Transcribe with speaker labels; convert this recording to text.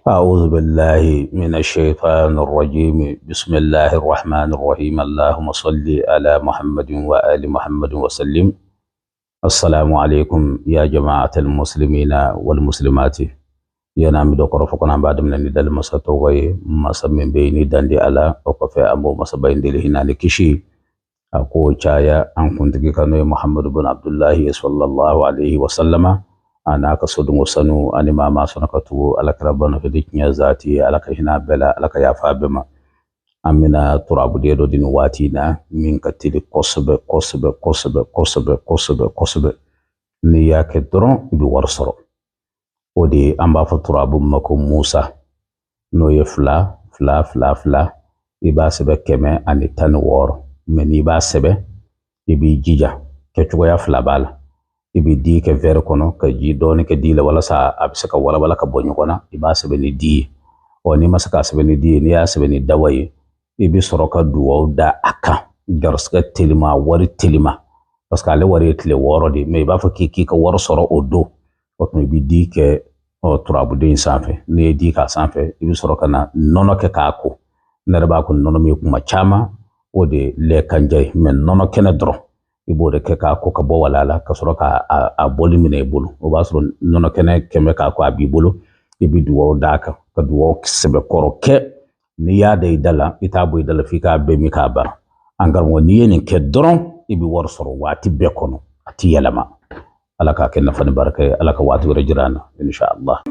Speaker 1: أعوذ بالله من الشيطان الرجيم. بسم الله الرحمن الرحيم. اللهم صل على محمد وآل محمد وسلم. السلام عليكم يا جماعة المسلمين والمسلمات. Yana mi do kɔrɔ fo kana b'a daminɛ ni dali masa tɔgɔ ye, masa min bɛ yen ni dan di ala. O kɔfɛ, an b'o masaba in deli hinɛ ni kisi a k'o caya an kuntigi kan, n'o ye Muhammadu bin Abdullahi sallallahu alaihi wa sallama, a n'a ka sodenko sanu ani maa maa sɔnna ka tugu ala kira ba nɔfɛ ni tiɲɛ zati ye. Ala ka hinɛ a bɛɛ la, ala ka yafa a bɛɛ ma. An bɛna turabuden dɔ di nin waati in na min ka teli kosɛbɛ kosɛbɛ kosɛbɛ kosɛbɛ kosɛbɛ kosɛbɛ. N'i y'a kɛ dɔrɔn, i bɛ wari sɔrɔ. O de ye an b'a fɔ turabu ma ko Musa, n'o ye 2 2 2 2. I b'a sɛbɛn 116. Mɛ n'i b'a sɛbɛn, i b'i jija kɛcogoya fila b'a la. I bɛ di kɛ verre kɔnɔ ka ji dɔɔni kɛ di la walasa a bɛ se ka walawala ka bɔ ɲɔgɔn na. I b'a sɛbɛn ni di ye. Ɔ, n'i ma se k'a sɛbɛn ni di ye, n'i y'a sɛbɛn ni dawa ye, i bɛ sɔrɔ ka duwawu da a kan. Garisɛgɛ telima, wari telima, parce que ale wari ye tile 6 de ye. Mɛ i b'a fɔ k'i ka wari sɔrɔ o don, o tuma i bɛ di kɛ ɔ turabuden in sanfɛ. N'i ye di k'a sanfɛ, i bɛ sɔrɔ ka na nɔnɔ kɛ k'a ko. Ne yɛrɛ b'a ko nɔnɔ min kuma caman, o de ye lɛ kanja ye. Mɛ nɔnɔ kɛnɛ dɔrɔn, i b'o de kɛ k'a ko ka bɔ wala la, ka sɔrɔ ka a bɔli minɛ i bolo. O b'a sɔrɔ nɔnɔ kɛnɛ kɛmɛ k'a ko a b'i bolo. I bɛ dugawu d'a kan ka dugawu sɛbɛkɔrɔ kɛ. N'i y'a da i da la, i t'a bɔ i da la f'i k'a bɛɛ min k'a ban. An karamɔgɔ, n'i ye nin kɛ dɔrɔn, i bɛ wari sɔrɔ waati bɛɛ kɔnɔ, a ti yɛlɛma. Ala k'a kɛ nafa ni barika ye. Ala ka waati wɛrɛ jira an na, inshallah.